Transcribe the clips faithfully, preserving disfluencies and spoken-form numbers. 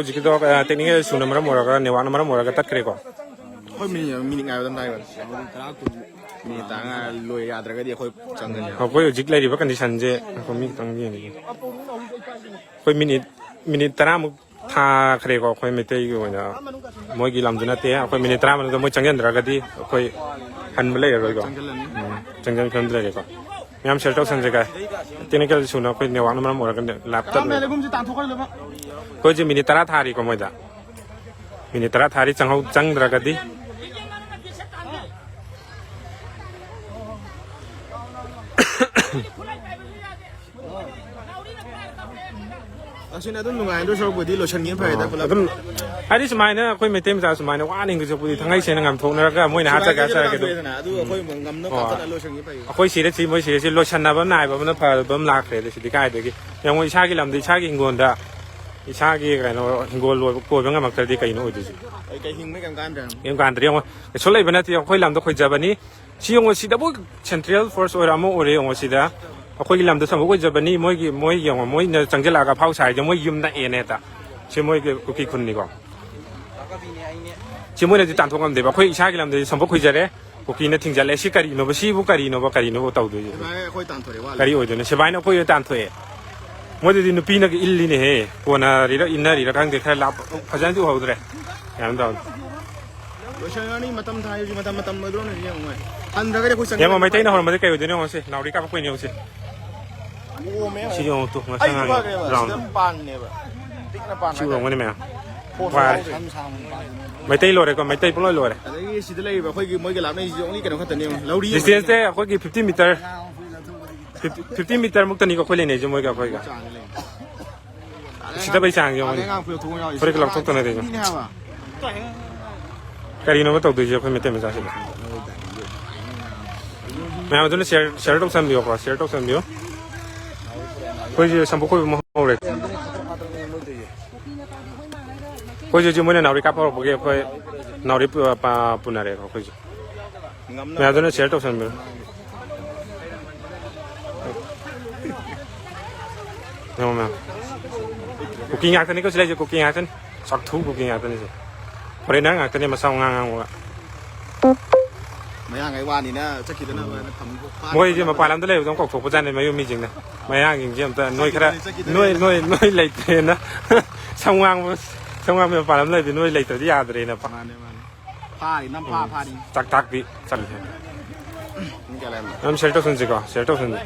ꯍꯧꯖꯤꯛꯀꯤꯗꯣ ꯇꯦꯛꯅꯤꯀꯦꯜ ꯏꯁꯨꯅ ꯃꯔꯝ ꯑꯣꯏꯔꯒ, ꯅꯦꯠꯋꯥꯛꯅ ꯃꯔꯝ ꯑꯣꯏꯔꯒ ꯇꯠꯈ꯭ꯔꯦꯀꯣ꯫ ꯑꯩꯈꯣꯏ ꯃꯤꯅꯤꯠ ꯃꯤꯅꯤꯠ ꯉꯥꯏꯕꯗ ꯉꯥꯏꯕ꯫ ꯃꯤꯅꯤꯠ ꯇꯔꯥ ꯀꯨꯟ꯫ ꯃꯤꯅꯤꯠ ꯇꯔꯥ ꯂꯣꯏ ꯌꯥꯗ꯭ꯔꯒꯗꯤ ꯑꯩꯈꯣꯏ ꯆꯪꯒꯅꯤ꯫ ꯑꯩꯈꯣꯏ ꯍꯧꯖꯤꯛ ꯂꯩꯔꯤꯕ ꯀꯟꯗꯤꯁꯟꯁꯦ ꯑꯩꯈꯣꯏ ꯃꯤ ꯈꯤꯇꯪ ꯌꯦꯡꯒꯦ꯫ ꯑꯩꯈꯣꯏ ꯃꯤꯅꯤꯠ ꯃꯤꯅꯤꯠ ꯇꯔꯥꯃꯨꯛ ꯊꯥꯈ꯭ꯔꯦꯀꯣ꯫ ꯑꯩꯈꯣꯏ ꯃꯩꯇꯩꯒꯤ ꯑꯣꯏꯅ ꯃꯣꯏꯒꯤ ꯂꯝꯗꯨ ꯅꯠꯇꯦ꯫ ꯑꯩꯈꯣꯏ ꯃꯤꯅꯤꯠ ꯇꯔꯥ ꯃꯅꯨꯡꯗ ꯃꯣꯏ ꯆꯪꯁꯤꯟꯗ꯭ꯔꯒꯗꯤ ꯑꯩꯈꯣꯏ ꯍꯟꯕ ꯂꯩꯔꯔꯣꯏꯀꯣ꯫ ꯎꯝ, ꯆꯪꯁꯤꯟ ꯐꯤꯕꯝꯗ ꯂꯩꯔꯦꯀꯣ꯫ ꯃꯌꯥꯝ ꯁꯤꯌꯔ ꯇꯧꯁꯟꯁꯦ ꯀꯥꯏ꯫ ꯇꯦꯛꯅꯤꯀꯦꯜ ꯏꯁꯨꯅ ꯑꯩꯈꯣꯏ ꯅꯦꯠꯋꯥꯛꯅ ꯃꯔꯝ ꯑꯣꯏꯔꯒ ꯂꯥꯏꯞ ꯇꯠꯂꯦ꯫ ꯑꯩꯈꯣꯏ ꯍꯧꯖꯤꯛ ꯃꯤꯅꯤꯠ ꯇꯔꯥ ꯊꯥꯔꯤꯀꯣ ꯃꯣꯏꯗ꯫ ꯃꯤꯅꯤꯠ ꯇꯔꯥ ꯊꯥꯔꯤ, ꯆꯪꯍꯧ ꯆꯪꯗ꯭ꯔꯒꯗꯤ꯫ ꯑꯁꯤꯅ ꯑꯗꯨꯝ ꯅꯨꯡꯉꯥꯏꯗꯣꯏ ꯁꯔꯨꯛꯄꯨꯗꯤ ꯂꯣꯏꯁꯤꯟꯒꯦꯅ ꯐꯔꯦꯗ ꯄꯨꯂꯞ꯫ ꯑꯗꯨꯝ ꯍꯥꯏꯗꯤ ꯁꯨꯃꯥꯏꯅ ꯑꯩꯈꯣꯏ ꯃꯩꯇꯩ ꯃꯆꯥ ꯁꯨꯃꯥꯏꯅ ꯋꯥꯅ ꯍꯤꯡꯗꯣꯏ ꯁꯔꯨꯛꯄꯨꯗꯤ ꯊꯥꯡꯉꯩ ꯁꯦꯡꯅ ꯉꯥꯝꯊꯣꯛꯅꯔꯒ ꯃꯣꯏꯅ ꯍꯥꯠꯆꯒꯦ ꯁꯤꯕꯥꯏꯒꯤꯁꯨ ꯍꯥꯠꯆꯔꯒꯦ ꯑꯗꯨꯝ꯫ ꯇꯥꯟꯊꯣꯛꯑꯦꯗꯅ, ꯑꯗꯨ ꯑꯩꯈꯣꯏ ꯉꯝꯅꯕ ꯍꯣꯏ꯫ ꯀꯟꯈꯠꯅ ꯂꯣꯏꯁꯤꯟꯒꯦ ꯐꯩ꯫ ꯑꯩꯈꯣꯏ ꯁꯤꯔꯦ ꯁꯤ, ꯃꯣꯏ ꯁꯤꯔꯦ ꯁꯤ, ꯂꯣꯏꯁꯟꯅꯕ ꯅꯥꯏꯕ ꯑꯃꯅ ꯐꯕ ꯑꯃ ꯂꯥꯛꯈ꯭ꯔꯦꯗ ꯁꯤꯗꯤ ꯀꯥꯏꯗꯒꯤ꯫ ꯌꯦꯡꯉꯣ, ꯏꯁꯥꯒꯤ ꯂꯝꯗ ꯏꯁꯥꯒꯤ ꯍꯤꯡꯒꯣꯜꯗ ꯏꯁꯥꯒꯤ ꯀꯩꯅꯣ ꯍꯤꯡꯒꯣꯜ ꯂꯣꯏꯕ ꯀꯣꯏꯕ ꯉꯝꯃꯛꯇ꯭ꯔꯗꯤ ꯀꯩꯅꯣ ꯑꯣꯏꯗꯣꯏꯁꯦ? ꯑꯩ ꯀꯩ ꯍꯤꯡꯕ ꯀꯩꯝ ꯀꯥꯟꯗ꯭ꯔꯦ꯫ ꯀꯩꯝ ꯀꯥꯟꯗ꯭ꯔꯦ꯫ ꯌꯦꯡꯉꯣ, ꯀꯩꯁꯨ ꯂꯩꯕ ꯅꯠꯇꯦ꯫ ꯑꯩꯈꯣꯏ ꯂꯝꯗ ꯈꯣꯏꯖꯕꯅꯤ꯫ ꯁꯤ ꯌꯦꯡꯉꯣ, ꯁꯤꯗꯕꯨ ꯁꯦꯟꯇ꯭ꯔꯦꯜ ꯐꯣꯔꯁ ꯑꯣꯏꯔꯣ ꯑꯃ ꯑꯣꯏꯔꯦ꯫ ꯌꯦꯡꯉꯣ, ꯁꯤꯗ ꯑꯩꯈꯣꯏꯒꯤ ꯂꯝꯗ ꯁꯝꯕꯣꯛ ꯈꯣꯏꯖꯕꯅꯤ꯫ ꯃꯣꯏꯒꯤ, ꯃꯣꯏ ꯌꯦꯡꯉꯣ, ꯃꯣꯏꯅ ꯆꯪꯁꯤꯜꯂꯛꯑꯒ ꯑꯐꯥꯎ ꯁꯥꯔꯤꯁꯦ ꯃꯣꯏ ꯌꯨꯝ ꯅꯛꯑꯦꯅ ꯍꯦꯛꯇ꯫ ꯁꯤ ꯃꯣꯏꯒꯤ ꯀꯨꯀꯤ ꯈꯨꯟꯅꯤꯀꯣ꯫ ꯁꯤ ꯃꯣꯏꯅꯗꯤ ꯇꯥꯟꯊꯣꯛ ꯉꯝꯗꯦꯕ꯫ ꯑꯩꯈꯣꯏ ꯏꯁꯥꯒꯤ ꯂꯝꯗꯗꯤ ꯁꯝꯕꯣꯛ ꯈꯣꯏꯖꯔꯦ, ꯀꯨꯀꯤꯅ ꯊꯤꯡꯖꯜꯂꯦ꯫ ꯁꯤ ꯀꯔꯤꯅꯣꯕ? ꯁꯤꯕꯨ ꯀꯔꯤꯅꯣꯕ? ꯀꯔꯤꯅꯣꯕ ꯇꯧꯗꯣꯏꯁꯦ? ꯁꯤꯐꯥꯏ ꯑꯩꯈꯣꯏ ꯇꯥꯟꯊꯣꯔꯛꯑꯦ, ꯋꯥꯠꯂꯤ꯫ ꯀꯔꯤ ꯑꯣꯏꯗꯣꯏꯅꯣ? ꯁꯤꯐꯥꯏꯅ ꯑꯩꯈꯣꯏ ꯑꯣꯏꯅ ꯇꯥꯟꯊꯣꯛꯑꯦ꯫ ꯃꯣꯏꯗꯗꯤ ꯅꯨꯄꯤꯅꯒ ꯏꯜꯂꯤꯅꯦꯍꯦ꯫ ꯀꯣꯟꯅꯔꯤꯔ ꯏꯟꯅꯔꯤꯔ ꯈꯪꯗꯦ, ꯈꯔ ꯂꯥꯞꯄ, ꯐꯖꯅꯗꯤ ꯎꯍꯧꯗ꯭ꯔꯦ꯫ ꯌꯥꯝ ꯇꯧꯔꯦ꯫ ꯂꯣꯏꯁꯤꯜꯂꯅꯤ, ꯃꯇꯝ ꯊꯥꯏ ꯍꯧꯖꯤꯛ, ꯃꯇꯝ, ꯃꯇꯝ ꯂꯣꯏꯗ꯭ꯔꯣ ꯍꯧꯖꯤꯛ ꯌꯦꯡꯉꯣ꯫ ꯍꯟꯊꯈ꯭ꯔꯦ ꯑꯩꯈꯣꯏ ꯆꯪꯉꯦ꯫ ꯌꯦꯡꯉꯣ, ꯃꯩꯇꯩꯅ ꯍꯧꯔꯝꯕꯗꯤ ꯀꯩ ꯑꯣꯏꯗꯣꯏꯅꯣ ꯌꯦꯡꯉꯣ ꯁꯤ꯫ ꯅꯥꯎꯔꯤ ꯀꯥꯞꯄꯛꯄꯩꯅꯦ ꯌꯦꯡꯉꯣ ꯁꯤ꯫ ꯄꯣꯝꯃꯦ꯫ ꯁꯤ ꯌꯦꯡꯉꯣ ꯇꯨ, ꯉꯁꯥꯏ ꯑꯩꯁꯨ ꯉꯥꯡꯉꯤ ꯐꯈ꯭ꯔꯦꯕ꯫ ꯔꯥꯎꯟ꯫ ꯁꯤꯗ ꯄꯥꯟꯕꯅꯦꯕ꯫ ꯄꯤꯛꯅ ꯄꯥꯟꯕ ꯁꯤ ꯍꯥꯏꯇꯥꯔꯦ꯫ ꯎꯔꯝꯒꯅꯤ ꯃꯌꯥꯝ꯫ ꯐꯣꯟ ꯋꯥꯔꯦ꯫ ꯌꯥꯎꯗꯦ꯫ ꯃꯩꯇꯩ ꯂꯣꯏꯔꯦꯀꯣ, ꯃꯩꯇꯩ ꯄꯨꯡꯂꯣꯏ ꯂꯣꯏꯔꯦ꯫ ꯑꯗꯒꯤ ꯁꯤꯗ ꯂꯩꯔꯤꯕ ꯑꯩꯈꯣꯏꯒꯤ ꯃꯣꯏꯒ ꯂꯥꯞꯅꯩꯁꯤꯗꯤ only ꯀꯩꯅꯣ ꯈꯛꯇꯅꯦꯕ꯫ ꯂꯧꯔꯤ ꯑꯃ꯫ ꯗꯤꯁꯇꯦꯟꯁꯁꯦ ꯑꯩꯈꯣꯏꯒꯤ fifty meter꯫ Fifty, fifty meter ꯃꯨꯛꯇꯅꯤꯀꯣ ꯑꯩꯈꯣꯏ ꯂꯩꯅꯩꯁꯦ ꯃꯣꯏꯒ ꯑꯩꯈꯣꯏꯒ꯫ ꯆꯥꯡꯗ ꯂꯩ꯫ ꯎꯁꯤꯠꯇꯕꯩ ꯆꯥꯡꯁꯦ ꯌꯦꯡꯉꯨꯅꯦ꯫ ꯑꯉꯥꯡ ꯐꯨꯔꯤꯠ ꯊꯣꯡ ꯌꯥꯎꯔꯤ꯫ ꯐꯨꯔꯤꯠꯀ ꯂꯧꯊꯣꯛꯇꯅ ꯇꯧꯔꯤꯁꯦ꯫ ꯃꯤꯅꯦ ꯍꯥꯏꯕ꯫ ꯀꯔꯤꯅꯣꯕ ꯇꯧꯗꯣꯏꯁꯦ ꯑꯩꯈꯣꯏ ꯃꯩꯇꯩ ꯃꯆꯥꯁꯤꯡꯁꯦ? ꯃꯌꯥꯝ ꯑꯗꯨꯅ share, share ꯇꯧꯁꯟꯕꯤꯌꯣꯀꯣ, share ꯇꯧꯁꯟꯕꯤꯌꯣ꯫ ꯑꯩꯈꯣꯏꯁꯦ ꯁꯝꯄꯣꯛ ꯈꯣꯏꯕ ꯑꯃ ꯍꯧꯔꯦ꯫ ꯑꯩꯈꯣꯏꯁꯦ ꯍꯧꯖꯤꯛ ꯃꯣꯏꯅ ꯅꯥꯎꯔꯤ ꯀꯥꯞꯄ ꯍꯧꯔꯛꯄꯒꯤ ꯑꯩꯈꯣꯏ ꯅꯥꯎꯔꯤ ꯄꯨ-, ꯄ-, ꯄꯨꯅꯔꯦꯀꯣ ꯑꯩꯈꯣꯏꯁꯦ꯫ ꯃꯌꯥꯝꯗꯨꯅ share ꯇꯧꯁꯟꯕꯤꯌꯨ꯫ ꯌꯦꯡꯉꯣ ꯃꯌꯥꯝ꯫ ꯀꯨꯀꯤ ꯉꯥꯛꯇꯅꯤꯀꯣ ꯁꯤ ꯂꯩꯁꯦ, ꯀꯨꯀꯤ ꯉꯥꯛꯇꯅꯤ꯫ ꯆꯥꯛꯊꯨ ꯀꯨꯀꯤ ꯉꯥꯛꯇꯅꯤ ꯁꯤ꯫ ꯐꯣꯔꯦꯟꯅꯔ ꯉꯥꯛꯇꯅꯤ ꯃꯆꯥ ꯃꯉꯥꯡ ꯉꯥꯡꯕꯒ꯫ ꯃꯌꯥꯡꯈꯩ ꯋꯥꯅꯤꯅ ꯆꯠꯈꯤꯗꯅꯕ ꯍꯥꯏꯅ ꯊꯝ-, ꯃꯣꯏꯁꯦ ꯃꯄꯥꯟ ꯂꯝꯗ ꯂꯩꯕꯗꯧ ꯀꯧꯊꯣꯛꯄꯖꯥꯠꯅꯤ ꯃꯌꯨꯝ ꯃꯤꯁꯤꯡꯅ꯫ ꯃꯌꯥꯡꯁꯤꯡꯁꯦ ꯑꯝꯇ ꯅꯣꯏ ꯈꯔ, ꯆꯠꯈꯤꯗꯣꯏꯅꯦ, ꯆꯠꯈꯤꯗꯣꯏꯅꯦ꯫ ꯅꯣꯏ, ꯅꯣꯏ, ꯅꯣꯏ ꯂꯩꯇ꯭ꯔꯦꯅ꯫ ꯁꯝꯉꯥꯡꯕ, ꯁꯝꯉꯥꯡꯕ ꯃꯄꯥꯟ ꯂꯝꯗ ꯂꯩꯕꯗꯤ ꯅꯣꯏ ꯂꯩꯇ꯭ꯔꯗꯤ ꯌꯥꯗ꯭ꯔꯦꯅ꯫ ꯃꯥꯅꯦ, ꯃꯥꯅꯦ꯫ ꯐꯥꯔꯤ, ꯅꯝ ꯐꯥ, ꯎꯝ꯫ ꯐꯥꯔꯤ꯫ ꯆꯥꯛ ꯊꯥꯛꯄꯤ ꯆꯠꯂꯤꯁꯦ꯫ ꯄꯨꯡ ꯀꯌꯥ ꯂꯩꯔꯝꯅꯣ? ꯑꯗꯨꯝ ꯁꯤꯌꯔ ꯇꯧꯁꯟꯁꯤꯀꯣ, ꯁꯤꯌꯔ ꯇꯧꯁꯟꯁꯤ꯫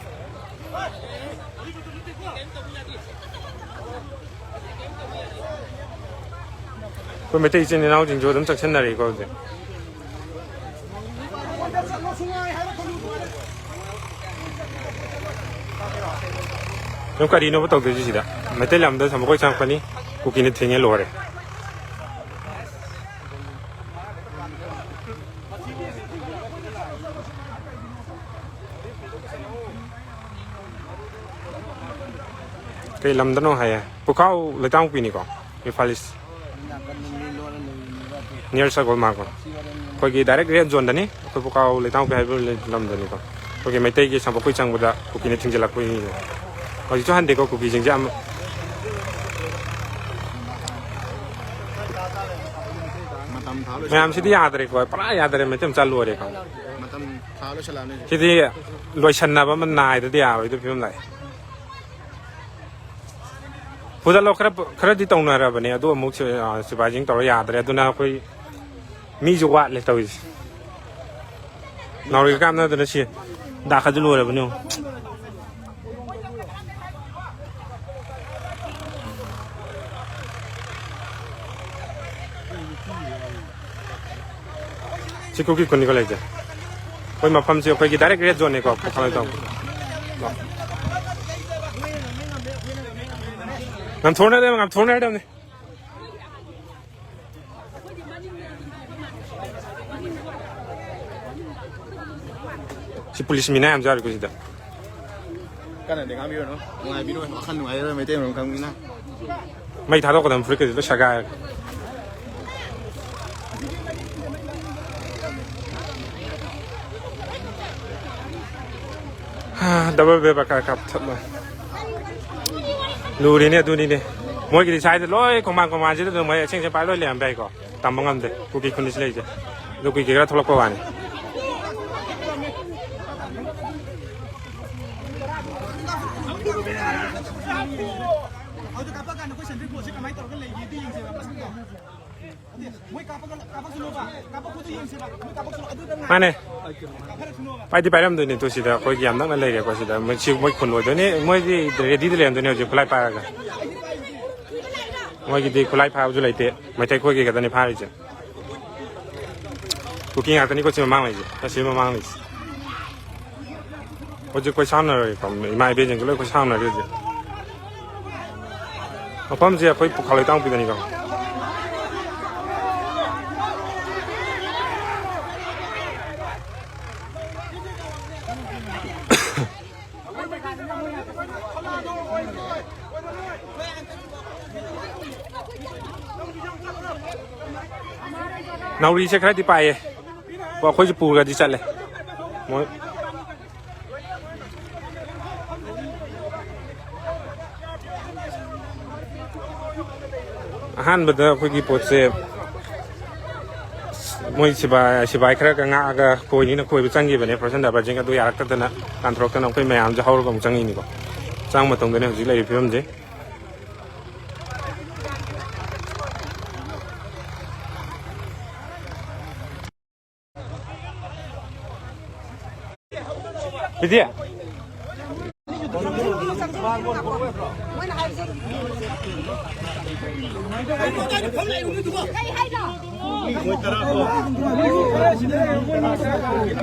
ꯑꯩꯈꯣꯏ ꯃꯩꯇꯩ ꯏꯆꯤꯟ ꯏꯅꯥꯎꯁꯤꯡꯁꯨ ꯑꯗꯨꯝ ꯆꯪꯁꯟꯅꯔꯤꯀꯣ ꯍꯧꯖꯤꯛ꯫ ꯑꯗꯨꯝ ꯀꯔꯤꯅꯣꯕ ꯇꯧꯗꯣꯏꯁꯤ ꯁꯤꯗ? ꯃꯩꯇꯩ ꯂꯝꯗ ꯁꯝꯕ ꯀꯣꯏ ꯆꯪꯉꯛꯄꯅꯤ, ꯀꯨꯀꯤꯅ ꯊꯤꯡꯉꯦ ꯂꯣꯏꯔꯦ꯫ ꯀꯩ ꯂꯝꯗꯅꯣ ꯍꯥꯏꯌꯦ? ꯄꯨꯈꯥꯎ ꯂꯩꯇꯥꯡꯄꯤꯅꯤꯀꯣ, ꯏꯝꯐꯥꯜ ꯏꯁ꯫ ꯅꯤꯌꯔ ꯁꯒꯣꯜ ꯃꯥꯔꯛ꯫ ꯑꯩꯈꯣꯏꯒꯤ ꯗꯥꯏꯔꯦꯛ ꯔꯦꯗ ꯖꯣꯟꯗꯅꯤ, ꯑꯩꯈꯣꯏ ꯄꯨꯈꯥꯎ ꯂꯩꯇꯥꯡꯄꯤ ꯍꯥꯏꯕ ꯂꯝꯗꯅꯤꯀꯣ꯫ ꯑꯩꯈꯣꯏꯒꯤ ꯃꯩꯇꯩꯒꯤ ꯁꯝꯕ ꯀꯣꯏ ꯆꯪꯕꯗ ꯀꯨꯀꯤꯅ ꯊꯤꯡꯖꯤꯜꯂꯛꯄꯒꯤꯅꯤ꯫ ꯍꯧꯖꯤꯛꯁꯨ ꯍꯟꯗꯦꯀꯣ ꯀꯨꯀꯤꯁꯤꯡꯁꯦ ꯑꯃ-, ꯃꯇꯝ ꯊꯥ ꯂꯣꯏꯁꯤꯜꯂꯛꯑꯦ꯫ ꯃꯌꯥꯝꯁꯤꯗꯤ ꯌꯥꯗ꯭ꯔꯦꯀꯣ, ꯄꯨꯔꯥ ꯌꯥꯗ꯭ꯔꯦ, ꯃꯩꯇꯩ ꯃꯆꯥ ꯂꯣꯏꯔꯦꯀꯣ꯫ ꯃꯇꯝ ꯊꯥ ꯂꯣꯏꯁꯤꯜꯂꯛꯑꯕꯅꯤ ꯍꯧꯖꯤꯛ꯫ ꯁꯤꯗꯤ ꯂꯣꯏꯁꯟꯅꯕ ꯑꯃ ꯅꯥꯏꯗꯗꯤ ꯌꯥꯔꯣꯏꯗꯕ ꯐꯤꯕꯝ ꯂꯥꯛꯑꯦ꯫ ꯐꯨꯗꯠꯂꯣ ꯈꯔ, ꯈꯔꯗꯤ ꯇꯧꯅꯔꯕꯅꯦ, ꯑꯗꯨ ꯑꯃꯨꯛ ꯁꯤ-, ꯑ, ꯁꯤꯐꯥꯏꯁꯤꯡ ꯇꯧꯔ ꯌꯥꯗ꯭ꯔꯦ, ꯑꯗꯨꯅ ꯑꯩꯈꯣꯏ ꯃꯤꯁꯨ ꯋꯥꯠꯂꯦ ꯇꯧꯔꯤꯁꯦ꯫ ꯅꯥꯎꯔꯤ ꯀꯥꯞꯅꯗꯅ ꯁꯤ ꯗꯥꯛꯀꯁꯨ ꯂꯣꯏꯔꯕꯅꯤ ꯌꯦꯡꯉꯣ꯫ ꯁꯤ ꯀꯨꯀꯤ ꯈꯨꯟꯅꯤꯀꯣ ꯂꯩꯁꯦ꯫ ꯑꯩꯈꯣꯏ ꯃꯐꯝꯁꯦ ꯑꯩꯈꯣꯏꯒꯤ ꯗꯥꯏꯔꯦꯛ ꯔꯦꯗ ꯖꯣꯟꯅꯤꯀꯣ, ꯄꯨꯈ꯭ꯔꯤ ꯇꯧ-, ꯉꯝꯊꯣꯛꯅꯗꯕꯅꯤ, ꯉꯝꯊꯣꯛꯅꯗꯕꯅꯤ꯫ ꯁꯤ ꯄꯨꯂꯤꯁ ꯃꯤꯅꯥ ꯌꯥꯝ ꯌꯥꯎꯔꯤꯀꯣ ꯁꯤꯗ꯫ ꯀꯟꯅꯗꯤ ꯉꯥꯡꯕꯤꯔꯨꯅꯨ, ꯅꯨꯡꯉꯥꯏꯕꯤꯔꯣꯏ, ꯋꯥꯈꯜ ꯅꯨꯡꯉꯥꯏꯔꯔꯣꯏ ꯃꯩꯇꯩ ꯃꯔꯣꯟ ꯈꯪꯕꯅꯤꯅ꯫ ꯃꯩ ꯊꯥꯗꯣꯛꯀꯗꯕ ꯐꯨꯔꯤꯠꯀꯁꯦ ꯂꯣꯏ ꯁꯦꯒꯥꯏꯔꯒ꯫ ꯍꯥ, ꯗꯕꯜ ꯕꯦꯕꯥ ꯀꯥ ꯀꯥꯞꯊꯠꯂꯣ꯫ ꯂꯨꯔꯤꯅꯦ ꯑꯗꯨꯅꯤꯅꯦ꯫ ꯃꯣꯏꯒꯤꯗꯤ ꯁ꯭ꯋꯥꯏꯗ ꯂꯣꯏ ꯈꯣꯡꯕꯥꯟ ꯈꯣꯡꯕꯥꯟꯁꯤꯗ ꯑꯗꯨꯝ ꯃꯣꯏ ꯑꯁꯦꯡ ꯑꯁꯦꯡ ꯄꯥꯏ ꯂꯣꯏ ꯂꯩꯔꯝꯕ ꯌꯥꯏꯀꯣ꯫ ꯇꯝꯕ ꯉꯝꯗꯦ ꯀꯨꯀꯤ ꯈꯨꯟꯗ ꯁꯤ ꯂꯩꯔꯤꯁꯦ꯫ ꯑꯗꯨ ꯀꯨꯀꯤ ꯈꯔ ꯊꯣꯛꯂꯛꯄ ꯋꯥꯅꯤ꯫ ꯃꯣꯏ ꯀꯥꯞꯄꯒ ꯀꯥꯞꯄꯛꯁꯅꯨ ꯕ, ꯀꯥꯞꯄꯛꯄꯗꯣ ꯌꯦꯡꯁꯦ ꯕ, ꯃꯣꯏ ꯀꯥꯞꯄꯛꯁꯅꯨ ꯑꯗꯨꯗ ꯃꯥꯅꯦ꯫ ꯄꯥꯏꯗꯤ ꯄꯥꯏꯔꯝꯗꯣꯏꯅꯦ꯫ ꯇꯨ ꯁꯤꯗ ꯑꯩꯈꯣꯏꯒꯤ ꯌꯥꯝ ꯅꯛꯅ ꯂꯩꯔꯦꯀꯣ꯫ ꯁꯤꯗ ꯃꯣꯏ, ꯁꯤ ꯃꯣꯏ ꯈꯨꯟ ꯑꯣꯏꯗꯣꯏꯅꯦ꯫ ꯃꯣꯏꯗꯤ ꯔꯦꯗꯤꯗ ꯂꯩꯔꯝꯗꯣꯏꯅꯦ ꯍꯧꯖꯤꯛ ꯈꯨꯠꯂꯥꯏ ꯄꯥꯏꯔꯒ꯫ ꯃꯣꯏꯒꯤꯗꯤ ꯈꯨꯠꯂꯥꯏ ꯐꯥꯕꯁꯨ ꯂꯩꯇꯦ꯫ ꯃꯩꯇꯩ ꯈꯣꯏꯒꯤ ꯈꯛꯇꯅꯤ ꯐꯥꯔꯤꯁꯦ꯫ ꯀꯨꯀꯤ ꯉꯥꯛꯇꯅꯤꯀꯣ ꯁꯤ ꯃꯃꯥꯡ ꯂꯩꯁꯦ꯫ ꯑꯁꯤ ꯃꯃꯥꯡ ꯂꯩꯁꯦ꯫ ꯍꯧꯖꯤꯛ ꯀꯣꯏ ꯁꯥꯟꯅꯔꯣꯏꯀꯣ꯫ ꯏꯃꯥ ꯏꯕꯦꯟꯁꯤꯡꯁꯨ ꯂꯣꯏ ꯀꯣꯏ ꯁꯥꯟꯅꯔꯦ ꯍꯧꯖꯤꯛ꯫ ꯃꯐꯝꯁꯦ ꯑꯩꯈꯣꯏ ꯄꯨꯈꯥ ꯂꯩꯇꯥꯡꯄꯤꯗꯅꯤꯀꯣ꯫ ꯅꯥꯎꯔꯤꯁꯦ ꯈꯔꯗꯤ ꯄꯥꯏꯌꯦ꯫ ꯑꯣ, ꯑꯩꯈꯣꯏꯁꯨ ꯄꯨꯔꯒꯗꯤ ꯆꯠꯂꯦ꯫ ꯃꯣꯏ ꯑꯍꯥꯟꯕꯗ ꯑꯩꯈꯣꯏꯒꯤ ꯄꯣꯠꯁꯦ ꯃꯣꯏ ꯁꯤꯕꯥꯏ, ꯁꯤꯕꯥꯏ ꯈꯔꯒ ꯉꯥꯛꯑꯒ ꯈꯣꯏꯅꯤꯅ ꯈꯣꯏꯕ ꯆꯪꯈꯤꯕꯅꯦ꯫ ꯐꯥꯔꯁ ꯑꯦꯟ ꯗꯕꯜꯁꯤꯡ ꯑꯗꯨ ꯌꯥꯔꯛꯇꯗꯅ ꯇꯥꯟꯊꯣꯔꯛꯇꯅ ꯑꯩꯈꯣꯏ ꯃꯌꯥꯝꯁꯦ ꯍꯧꯔꯒ ꯑꯃꯨꯛ ꯆꯪꯉꯤꯅꯤꯀꯣ꯫ ꯆꯪꯕ ꯃꯇꯨꯡꯗꯅꯦ ꯍꯧꯖꯤꯛ ꯂꯩꯔꯤꯕ ꯐꯤꯕꯝꯁꯦ꯫ ꯕꯤꯗꯤ꯫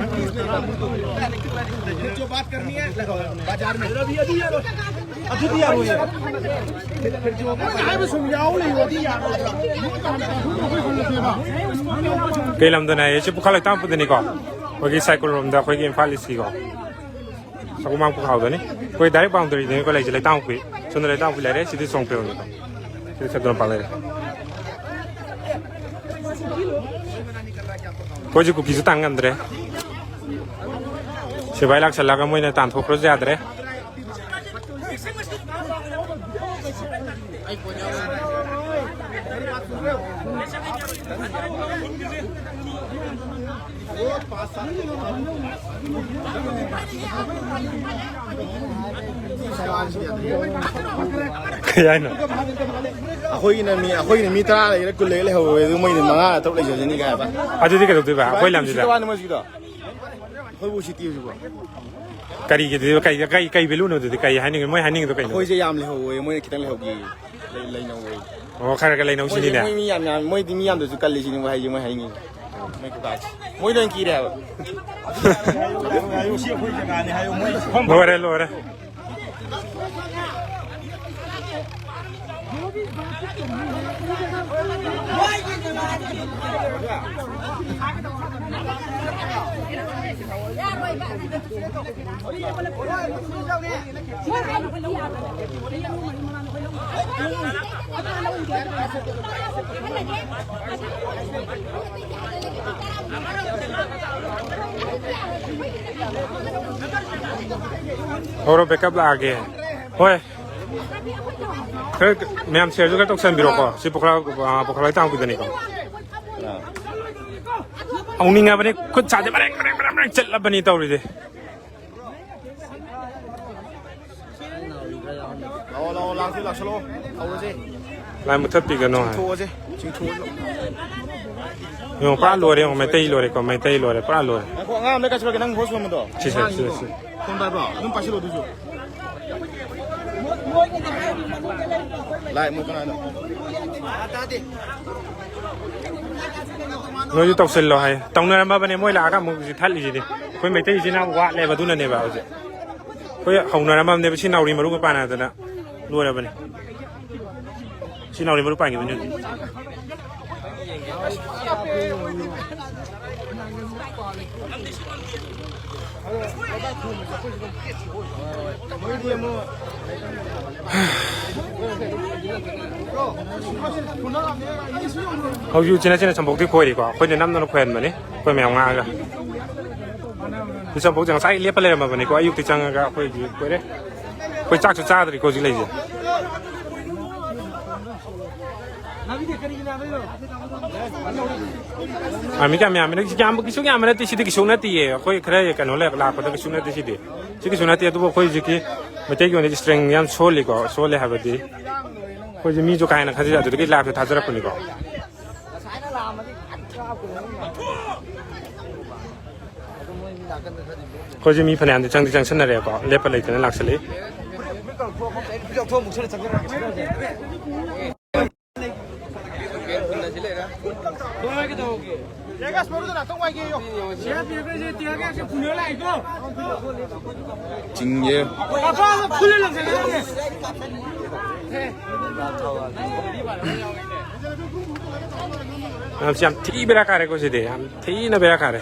ꯀꯩ ꯂꯝꯗꯅ ꯍꯥꯏꯌꯦ? ꯁꯤ ꯄꯨꯈꯥ ꯂꯩꯇꯥꯡꯄꯨꯗꯅꯤꯀꯣ, ꯑꯩꯈꯣꯏꯒꯤ ꯁꯥꯏꯀꯨꯜ ꯔꯣꯝꯗ, ꯑꯩꯈꯣꯏꯒꯤ ꯏꯝꯐꯥꯜ ꯏꯁꯀꯤꯀꯣ꯫ ꯁꯒꯣꯜꯕꯟ ꯄꯨꯈꯥꯎꯗꯅꯤ꯫ ꯑꯩꯈꯣꯏ ꯗꯥꯏꯔꯦꯛ ꯕꯥꯎꯟꯗꯔꯤꯗꯅꯤꯀꯣ ꯂꯩꯁꯦ꯫ ꯂꯩꯇꯥꯡꯄꯣꯛꯄꯤ꯫ ꯁꯣꯝꯗ ꯂꯩꯇꯥꯡꯄꯣꯛꯄꯤ ꯂꯩꯔꯦ꯫ ꯁꯤꯗꯤ ꯁꯣꯡꯄ꯭ꯔꯦꯎꯅꯤꯀꯣ꯫ ꯁꯤꯗꯤ ꯁꯦꯗꯣꯜ ꯂꯝꯄꯥꯛ ꯂꯩꯔꯦ꯫ ꯑꯩꯈꯣꯏꯁꯨ ꯀꯨꯀꯤꯁꯨ ꯇꯥꯟ ꯉꯝꯗ꯭ꯔꯦ꯫ ꯁꯤꯐꯥꯏ ꯂꯥꯛꯁꯜꯂꯒ ꯃꯣꯏꯅ ꯇꯥꯟꯊꯣꯛꯈ꯭ꯔꯁꯨ ꯌꯥꯗ꯭ꯔꯦ꯫ ꯀꯩ ꯍꯥꯏꯅꯣ? ꯑꯩꯈꯣꯏꯒꯤꯅ ꯃꯤ, ꯑꯩꯈꯣꯏꯒꯤꯅ ꯃꯤ ꯇꯔꯥ ꯂꯩꯒꯦꯔꯥ ꯀꯨꯟ ꯂꯩꯒꯦꯔꯥ ꯂꯩꯍꯧꯔꯣꯏ, ꯑꯗꯨ ꯃꯣꯏꯅ ꯃꯉꯥ ꯇꯔꯨꯛ ꯂꯩꯖꯁꯅꯤ ꯀꯥꯏ ꯍꯥꯏꯕ꯫ ꯑꯗꯨꯗꯤ ꯀꯩꯗꯧꯗꯣꯏꯕ ꯑꯩꯈꯣꯏ ꯂꯝꯁꯤꯗ? ꯎꯁꯤꯠꯇꯕ ꯋꯥꯅꯤ ꯃꯣꯏꯁꯤꯗꯣ꯫ ꯑꯩꯈꯣꯏꯕꯨ ꯎꯁꯤꯠꯇꯦ ꯍꯧꯖꯤꯛꯐꯥꯎ꯫ ꯀꯔꯤꯒꯤ, ꯀꯔꯤ, ꯀꯔꯤ, ꯀꯩ value ꯅꯣ ꯑꯗꯨꯗꯤ? ꯀꯩ ꯍꯥꯏꯅꯤꯡꯉꯤ? ꯃꯣꯏ ꯍꯥꯏꯅꯤꯡꯉꯤꯗꯣ ꯀꯩꯅꯣ? ꯑꯩꯈꯣꯏꯁꯦ ꯌꯥꯝ ꯂꯩꯍꯧꯋꯦ, ꯃꯣꯏꯅ ꯈꯤꯇꯪ ꯂꯩꯍꯧꯒꯦ꯫ ꯂꯩ-, ꯂꯩꯅꯧꯋꯦ꯫ ꯑꯣ, ꯈꯔ ꯈꯔ ꯂꯩꯅꯧ ꯃꯣꯏꯗꯤ, ꯁꯤꯅꯤꯅꯦ꯫ ꯃꯣꯏ ꯃꯤ ꯌꯥꯝ ꯌꯥꯝ-, ꯃꯣꯏꯗꯤ ꯃꯤ ꯌꯥꯝꯗꯁꯨ ꯀꯜꯂꯤ ꯁꯤꯅꯤ ꯃꯣꯏ ꯍꯥꯏꯁꯦ, ꯃꯣꯏ ꯍꯥꯏꯅꯤꯡꯉꯤ꯫ ꯃꯣꯏ ꯈꯨꯇꯥꯁꯦ꯫ ꯃꯣꯏꯗ ꯑꯣꯏꯅ ꯀꯤꯔꯦ ꯍꯥꯏꯕ꯫ ꯂꯣꯏꯔꯦ, ꯂꯣꯏꯔꯦ꯫ ꯍꯧꯔꯣ, backup ꯂꯥꯛꯑꯒꯦ꯫ ꯍꯣꯏ꯫ ꯈꯔ ꯃꯌꯥꯝ share ꯁꯨ ꯈꯔ ꯇꯧꯁꯟꯕꯤꯔꯣꯀꯣ꯫ ꯁꯤ ꯄꯣꯈ꯭ꯔꯥ, ꯑ, ꯄꯣꯈ꯭ꯔꯥ ꯇꯥꯡꯈꯨꯜꯗꯅꯤꯀꯣ꯫ ꯍꯧꯅꯤꯡꯉꯕꯅꯤ, ꯈꯨꯠ ꯁꯥꯁꯦ ꯃꯔꯦꯡ ꯃꯔꯦꯡ ꯃꯔꯦꯡ ꯃꯔꯦꯡ ꯆꯠꯂꯕꯅꯤ ꯇꯧꯔꯤꯁꯦ꯫ ꯂꯥꯛꯑꯣ, ꯂꯥꯛꯑꯣ, ꯂꯥꯛꯁꯤ, ꯂꯥꯛꯁꯜꯂꯣ꯫ ꯍꯧꯔꯁꯦ꯫ ꯂꯥꯏ ꯃꯨꯊꯠꯄꯤꯒꯅꯣ ꯍꯥꯏ꯫ ꯆꯤꯡꯊꯣꯛꯑꯁꯦ, ꯆꯤꯡꯊꯣꯛꯑꯁꯦ꯫ ꯌꯦꯡꯉꯣ, ꯄꯨꯔꯥ ꯂꯣꯏꯔꯦ, ꯌꯦꯡꯉꯣ, ꯃꯩꯇꯩ ꯂꯣꯏꯔꯦꯀꯣ, ꯃꯩꯇꯩ ꯂꯣꯏꯔꯦ, ꯄꯨꯔꯥ ꯂꯣꯏꯔꯦ꯫ ꯉꯥꯏꯈꯣ, ꯑꯉꯥꯡ ꯑꯃꯗ ꯀꯥꯏ ꯆꯠꯈ꯭ꯔꯒꯦ? ꯅꯪ host ꯑꯃꯗꯣ? ꯁꯤ, ꯁꯤ, ꯁꯤ, ꯁꯤ꯫ ꯐꯣꯟ ꯄꯥꯏꯕ꯭ꯔꯣ? ꯑꯗꯨꯝ ꯄꯥꯏꯁꯤꯜꯂꯣ ꯑꯗꯨꯁꯨ꯫ ꯂꯥꯏ ꯃꯣꯏ ꯀꯅꯥꯅꯣ? ꯅꯣꯏꯁꯨ ꯇꯧꯁꯤꯜꯂꯣ ꯍꯥꯏ꯫ ꯇꯧꯅꯔꯝꯃꯕꯅꯦ, ꯃꯣꯏ ꯂꯥꯛꯑꯒ ꯑꯃꯨꯛ ꯍꯧꯖꯤꯛ ꯊꯠꯂꯤꯁꯤꯗꯤ꯫ ꯑꯩꯈꯣꯏ ꯃꯩꯇꯩ ꯏꯆꯤꯟ ꯏꯅꯥꯎ ꯋꯥꯠꯂꯦꯕ, ꯑꯗꯨꯅꯅꯦꯕ ꯍꯧꯖꯤꯛ꯫ ꯑꯩꯈꯣꯏ ꯍꯧꯅꯔꯝꯃꯕꯅꯦꯕ, ꯁꯤ ꯅꯥꯎꯔꯤ ꯃꯔꯨꯒ ꯄꯥꯟꯅꯗꯅ ꯂꯣꯏꯔꯕꯅꯦ꯫ ꯁꯤ ꯅꯥꯎꯔꯤ ꯃꯔꯨ ꯄꯥꯟꯈꯤꯕꯅꯦ ꯍꯧꯖꯤꯛ꯫ ꯍꯧꯖꯤꯛ ꯎꯆꯤꯟ ꯅꯥꯆꯤꯟꯅ ꯁꯝꯄꯣꯛꯇꯤ ꯈꯣꯏꯔꯤꯀꯣ, ꯑꯩꯈꯣꯏꯅ ꯅꯝꯗꯅ ꯈꯣꯏꯍꯟꯕꯅꯤ, ꯑꯩꯈꯣꯏ ꯃꯌꯥꯝ ꯉꯥꯛꯑꯒ꯫ ꯁꯤ ꯁꯝꯄꯣꯛꯁꯦ ꯉꯁꯥꯏ ꯂꯦꯞꯄ ꯂꯩꯔꯝꯃꯕꯅꯤꯀꯣ, ꯑꯌꯨꯛꯇꯤ ꯆꯪꯉꯒ ꯑꯩꯈꯣꯏ ꯍꯧꯖꯤꯛ ꯈꯣꯏꯔꯦ꯫ ꯑꯩꯈꯣꯏ ꯆꯥꯛꯁꯨ ꯆꯥꯗ꯭ꯔꯤꯀꯣ ꯍꯧꯖꯤꯛ ꯂꯩꯁꯦ꯫ ꯑꯥꯔꯃꯤ ꯀꯌꯥꯝ ꯌꯥꯝꯃꯤꯅꯣ? ꯁꯤ ꯌꯥꯝꯕ, ꯀꯩꯁꯨ ꯌꯥꯝꯕ ꯅꯠꯇꯦ꯫ ꯁꯤꯗꯤ ꯀꯩꯁꯨ ꯅꯠꯇꯦꯌꯦ꯫ ꯑꯩꯈꯣꯏ ꯈꯔ ꯀꯩꯅꯣ ꯂꯩ-, ꯂꯥꯛꯄꯗ ꯀꯩꯁꯨ ꯅꯠꯇꯦ ꯁꯤꯗꯤ꯫ ꯁꯤ ꯀꯩꯁꯨ ꯅꯠꯇꯦ꯫ ꯑꯗꯨꯕꯨ ꯑꯩꯈꯣꯏ ꯍꯧꯖꯤꯛꯀꯤ ꯃꯩꯇꯩꯒꯤ ꯑꯣꯏꯅ ꯏꯁꯇ꯭ꯔꯦꯡ ꯌꯥꯝ ꯁꯣꯜꯂꯤꯀꯣ꯫ ꯁꯣꯜꯂꯦ ꯍꯥꯏꯕꯗꯤ ꯑꯩꯈꯣꯏꯁꯦ ꯃꯤꯁꯨ ꯀꯥ ꯍꯦꯟꯅ ꯈꯟꯖꯤꯜꯂꯦ꯫ ꯑꯗꯨꯗꯒꯤ ꯂꯥꯏꯐꯇ ꯊꯥꯖꯔꯛꯄꯅꯤꯀꯣ꯫ ꯑꯩꯈꯣꯏꯁꯦ ꯃꯤ ꯐꯅꯌꯥꯝꯗꯤ ꯆꯪꯗꯤ ꯆꯪꯁꯟꯅꯔꯦꯀꯣ꯫ ꯂꯦꯞꯄ ꯂꯩꯇꯅ ꯂꯥꯛꯁꯜꯂꯤ꯫ ꯆꯤꯡꯉꯦ꯫ ꯌꯥꯝ ꯊꯤ ꯕꯦꯔꯥ ꯀꯥꯔꯦꯀꯣ ꯁꯤꯗꯤ꯫ ꯌꯥꯝ ꯊꯤꯅ ꯕꯦꯔꯥ ꯀꯥꯔꯦ꯫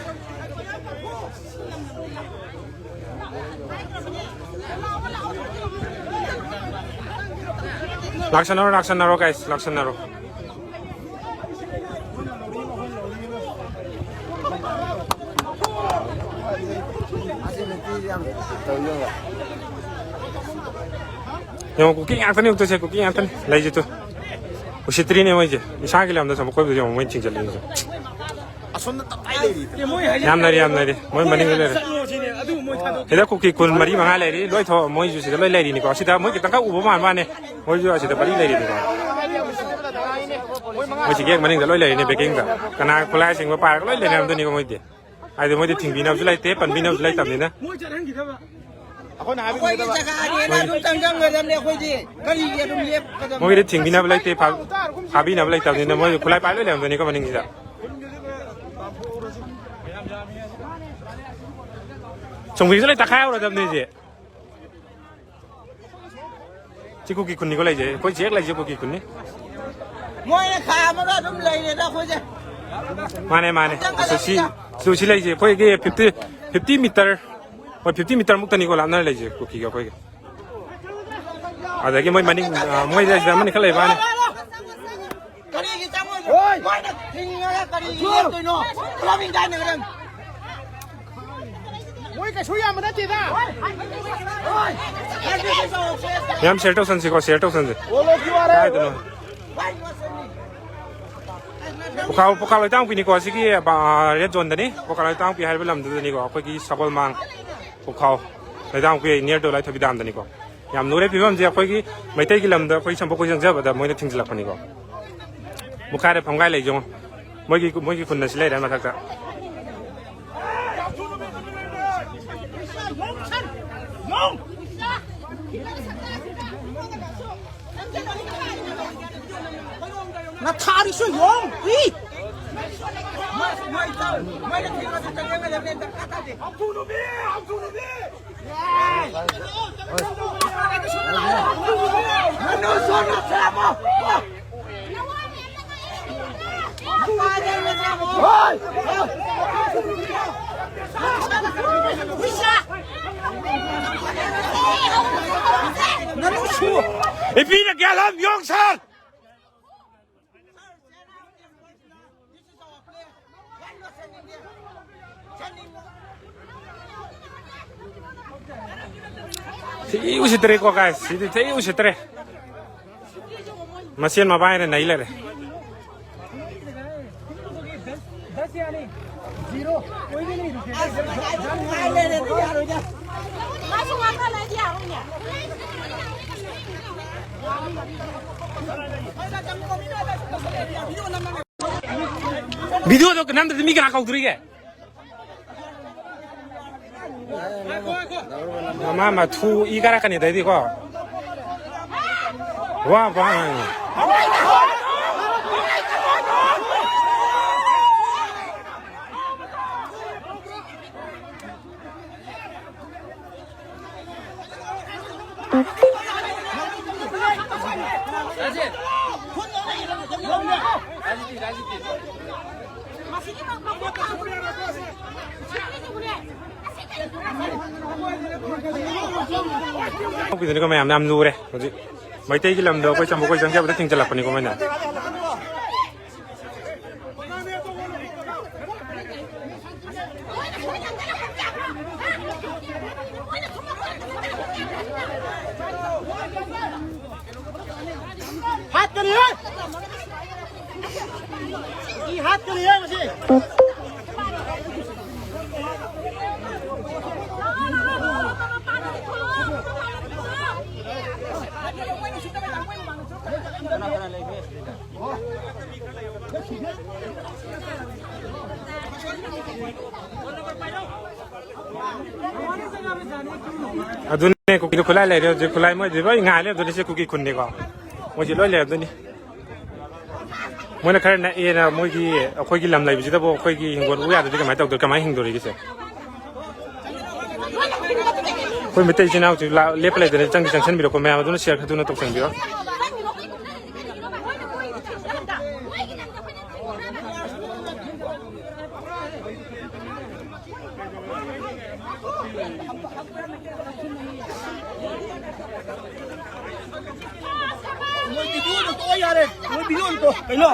ꯂꯥꯛꯁꯟꯅꯔꯣ, ꯂꯥꯛꯁꯟꯅꯔꯣ, guys, ꯂꯥꯛꯁꯟꯅꯔꯣ꯫ ꯌꯦꯡꯉꯣ, ꯀꯨꯀꯤ ꯉꯥꯛꯇꯅꯤ ꯎꯠꯇꯣꯏꯁꯦ, ꯀꯨꯀꯤ ꯉꯥꯛꯇꯅꯤ ꯂꯩꯁꯦ ꯇꯨ꯫ ꯎꯁꯤꯠꯇ꯭ꯔꯤꯅꯦ ꯃꯣꯏꯁꯦ꯫ ꯏꯁꯥꯒꯤ ꯂꯝꯗ ꯁꯣꯝ ꯑꯩꯈꯣꯏꯕꯨ ꯌꯦꯡꯉꯣ, ꯃꯣꯏꯅ ꯊꯤꯡꯖꯤꯜꯂꯤꯁꯦ꯫ ꯑꯁꯣꯝꯗ ꯇꯞꯇꯥꯏ ꯂꯩꯔꯤ꯫ ꯌꯥꯝ ꯂꯩꯔꯤ, ꯌꯥꯝ ꯂꯩꯔꯤ꯫ ꯃꯣꯏ ꯃꯅꯤꯡꯗ ꯂꯩꯔꯦ꯫ ꯁꯤꯗ ꯀꯨꯀꯤ ꯀꯨꯟ ꯃꯔꯤ ꯃꯉꯥ ꯂꯩꯔꯤ꯫ ꯂꯣꯏ ꯊꯣꯛ-, ꯃꯣꯏꯁꯨ ꯁꯤꯗ ꯂꯣꯏ ꯂꯩꯔꯤꯅꯤꯀꯣ꯫ ꯁꯤꯗ ꯃꯣꯏ ꯈꯤꯇꯪ ꯈꯛ ꯎꯕ ꯃꯥꯟꯕ ꯋꯥꯅꯤ꯫ ꯃꯣꯏꯁꯨ ꯑꯁꯤꯗ ꯃꯔꯤ ꯂꯩꯔꯤꯅꯤꯀꯣ꯫ ꯃꯣꯏ ꯁꯤꯒꯤ ꯍꯦꯛ ꯃꯅꯤꯡꯗ ꯂꯣꯏ ꯂꯩꯔꯤꯅꯤ, backingꯗ꯫ ꯀꯅꯥ ꯈꯨꯠꯂꯥꯏ ꯁꯤꯡꯕ ꯄꯥꯏꯔꯒ ꯂꯣꯏ ꯂꯩꯅꯔꯝꯗꯣꯏꯅꯤꯀꯣ ꯃꯣꯏꯗꯤ꯫ ꯍꯥꯏꯗꯤ ꯃꯣꯏꯗꯤ ꯊꯤꯡꯕꯤꯅꯕꯁꯨ ꯂꯩꯇꯦ, ꯄꯟꯕꯤꯅꯕꯁꯨ ꯂꯩꯇꯕꯅꯤꯅ꯫ ꯑꯩꯈꯣꯏꯅ ꯑꯩꯈꯣꯏꯒꯤ ꯍꯥꯏꯕꯤꯕꯗ ꯖꯒꯥꯅꯦꯅ ꯑꯗꯨꯝ ꯆꯪꯖꯟꯒꯗꯕꯅꯦ ꯑꯩꯈꯣꯏꯗꯤ꯫ ꯀꯔꯤꯒꯤ ꯑꯗꯨꯝ ꯂꯦꯞꯀꯗꯕꯅꯣ? ꯃꯣꯏꯒꯤꯗꯤ ꯊꯤꯡꯕꯤꯅꯕ ꯂꯩꯇꯦ, ꯐꯥ-, ꯐꯥꯕꯤꯅꯕ ꯂꯩꯇꯕꯅꯤꯅ ꯃꯣꯏ ꯈꯨꯠꯂꯥꯏ ꯄꯥꯏ ꯂꯣꯏ ꯂꯩꯔꯝꯗꯣꯏꯅꯤꯀꯣ ꯃꯅꯤꯡꯁꯤꯗ꯫ ꯆꯨꯝꯈꯤꯁꯨ ꯂꯣꯏ ꯇꯛꯈꯥꯏ ꯍꯧꯔꯗꯕꯅꯤ ꯁꯤ꯫ ꯁꯤ ꯀꯨꯀꯤ ꯈꯨꯟꯅꯤꯀꯣ ꯂꯩꯖꯩ, ꯑꯩꯈꯣꯏ ꯆꯦꯛ ꯂꯩꯖꯩ ꯀꯨꯀꯤ ꯈꯨꯟꯅꯤ꯫ ꯃꯣꯏꯅ ꯈꯥꯝꯃꯒ ꯑꯗꯨꯝ ꯂꯩꯔꯦꯗ ꯑꯩꯈꯣꯏꯁꯦ꯫ ꯃꯥꯅꯦ, ꯃꯥꯅꯦ꯫ ꯁꯤ, ꯁꯤ, ꯁꯤ, ꯁꯤ ꯂꯩꯖꯩ ꯑꯩꯈꯣꯏꯒꯤ fifty, fifty meter, ꯍꯣꯏ, fifty meter ꯃꯨꯛꯇꯅꯤꯀꯣ ꯂꯥꯞꯅ ꯂꯩꯖꯩ ꯀꯨꯀꯤꯒ ꯑꯩꯈꯣꯏꯒ꯫ ꯑꯗꯒꯤ ꯃꯣꯏ ꯃꯅꯤꯡ, ꯑ, ꯃꯣꯏ ꯂꯩꯁꯤꯗ ꯑꯃꯅꯤ ꯈꯔ ꯂꯩꯕ ꯋꯥꯅꯤ꯫ ꯀꯔꯤꯒꯤ ꯆꯪꯉꯣꯏꯗ꯭ꯔꯣ? ꯃꯣꯏꯅ ꯊꯤꯡꯉꯒ ꯀꯔꯤꯒꯤ ꯂꯦꯞꯇꯣꯏꯅꯣ? ꯄꯨꯂꯞ ꯏꯟꯖꯥꯏꯅꯒꯗꯝ꯫ ꯃꯣꯏ ꯀꯩꯁꯨ ꯌꯥꯝꯕ ꯅꯠꯇꯦꯗ꯫ ꯃꯌꯥꯝ share ꯇꯧꯁꯟꯁꯤꯀꯣ, share ꯇꯧꯁꯟꯁꯤ꯫ ꯀꯥꯏꯗꯅꯣ? ꯄꯨꯈꯥꯎ, ꯄꯨꯈꯥꯎ ꯂꯩꯇꯥꯡꯄꯤꯅꯤꯀꯣ, ꯑꯁꯤꯒꯤ, ꯑ, ꯔꯦꯗ ꯖꯣꯟꯗꯅꯤ꯫ ꯄꯨꯈꯥꯎ ꯂꯩꯇꯥꯡꯄꯤ ꯍꯥꯏꯔꯤꯕ ꯂꯝꯗꯨꯗꯅꯤꯀꯣ, ꯑꯩꯈꯣꯏꯒꯤ ꯁꯒꯣꯜꯃꯥꯡ ꯄꯨꯈꯥꯎ ꯂꯩꯇꯥꯡꯄꯤ near to ꯂꯥꯏꯊꯕꯤ ꯗꯥꯝꯗꯅꯤꯀꯣ꯫ ꯌꯥꯝ ꯂꯨꯔꯦ ꯐꯤꯕꯝꯁꯦ꯫ ꯑꯩꯈꯣꯏꯒꯤ ꯃꯩꯇꯩꯒꯤ ꯂꯝꯗ ꯑꯩꯈꯣꯏ ꯁꯝꯄꯣꯛ ꯈꯣꯏ ꯆꯪꯖꯕꯗ ꯃꯣꯏꯅ ꯊꯤꯡꯖꯤꯜꯂꯛꯄꯅꯤꯀꯣ꯫ ꯃꯨꯈꯥꯏꯔꯦ, ꯐꯝꯒꯥꯏ ꯂꯩ ꯌꯦꯡꯉꯣ꯫ ꯃꯣꯏꯒꯤ, ꯃꯣꯏꯒꯤ ꯈꯨꯟ ꯑꯁꯤ ꯂꯩꯔꯦ ꯃꯊꯛꯇ꯫ ꯅꯊꯥꯔꯤꯁꯨ ꯌꯣꯡ ꯏ! ꯏꯄꯤꯅ ꯒ꯭ꯌꯥꯟ ꯌꯣꯡ ꯁꯥꯔ! ꯊꯤ ꯎꯁꯤꯠꯇ꯭ꯔꯦꯀꯣ, guys꯫ ꯁꯤꯗꯤ ꯊꯤ ꯎꯁꯤꯠꯇ꯭ꯔꯦ꯫ ꯃꯁꯦꯟ ꯃꯕꯥꯏꯅ ꯅꯩ ꯂꯩꯔꯦ꯫ ꯚꯤꯗꯤꯑꯣꯗꯣ ꯅꯝꯗ꯭ꯔꯗꯤ ꯃꯤ ꯀꯅꯥ ꯀꯧꯗꯣꯔꯤꯒꯦ? ꯃꯃꯥ ꯃꯊꯨ ꯏ ꯀꯥꯔꯛꯀꯅꯤ ꯑꯗꯩꯗꯤꯀꯣ꯫ ꯋꯥ ꯋꯥ ꯉꯥꯡꯉꯤ꯫ ꯊꯣꯛꯄꯤꯗꯨꯅꯤꯀꯣ ꯃꯌꯥꯝ, ꯌꯥꯝ ꯂꯨꯔꯦ ꯍꯧꯖꯤꯛ꯫ ꯃꯩꯇꯩꯒꯤ ꯂꯝꯗ ꯑꯩꯈꯣꯏ ꯆꯝꯐꯨꯠ ꯑꯩꯈꯣꯏ ꯆꯪꯖꯕꯗ ꯊꯤꯡꯖꯤꯜꯂꯛꯄꯅꯤꯀꯣ ꯃꯣꯏꯅ꯫ ꯍꯥꯠꯀꯅꯤ ꯍꯦ! ꯏ ꯍꯥꯠꯀꯅꯤ ꯍꯦ ꯃꯁꯤ꯫ ꯑꯗꯨꯅꯦ, ꯀꯨꯀꯤꯗꯣ ꯈꯨꯠꯂꯥꯏ ꯂꯩꯔꯦ ꯍꯧꯖꯤꯛ꯫ ꯈꯨꯠꯂꯥꯏ ꯃꯣꯏꯗꯤ ꯂꯣꯏ ꯉꯥꯏ ꯂꯩꯔꯝꯗꯣꯏꯅꯤ꯫ ꯁꯤ ꯀꯨꯀꯤ ꯈꯨꯟꯅꯤꯀꯣ, ꯃꯣꯏꯁꯤ ꯂꯣꯏ ꯂꯩꯔꯝꯗꯣꯏꯅꯤ꯫ ꯃꯣꯏꯅ ꯈꯔ ꯅꯛꯑꯦꯅ ꯃꯣꯏꯒꯤ, ꯑꯩꯈꯣꯏꯒꯤ ꯂꯝ ꯂꯩꯕꯁꯤꯗꯕꯨ ꯑꯩꯈꯣꯏꯒꯤ ꯍꯤꯡꯒꯣꯜ ꯎ ꯌꯥꯗ꯭ꯔꯗꯤ ꯀꯃꯥꯏꯅ ꯇꯧꯗꯣꯏ, ꯀꯃꯥꯏꯅ ꯍꯤꯡꯗꯣꯔꯤꯒꯦꯁꯦ? ꯑꯩꯈꯣꯏ ꯃꯩꯇꯩ ꯏꯆꯤꯟ ꯏꯅꯥꯎꯁꯤ ꯂꯥ-, ꯂꯦꯞꯄ ꯂꯩꯇꯅ ꯆꯪꯗꯤ ꯆꯪꯁꯟꯕꯤꯔꯣꯀꯣ ꯃꯌꯥꯝ, ꯑꯗꯨꯅ share ꯈꯔ ꯊꯨꯅ ꯇꯧꯁꯟꯕꯤꯔꯣ꯫ ꯃꯣꯏ video ꯗꯣ ꯇꯣꯛꯑꯣ ꯌꯥꯔꯦ꯫ ꯃꯣꯏ video ꯗꯣ ꯇꯣꯛꯑꯣ꯫ ꯀꯩꯅꯣ?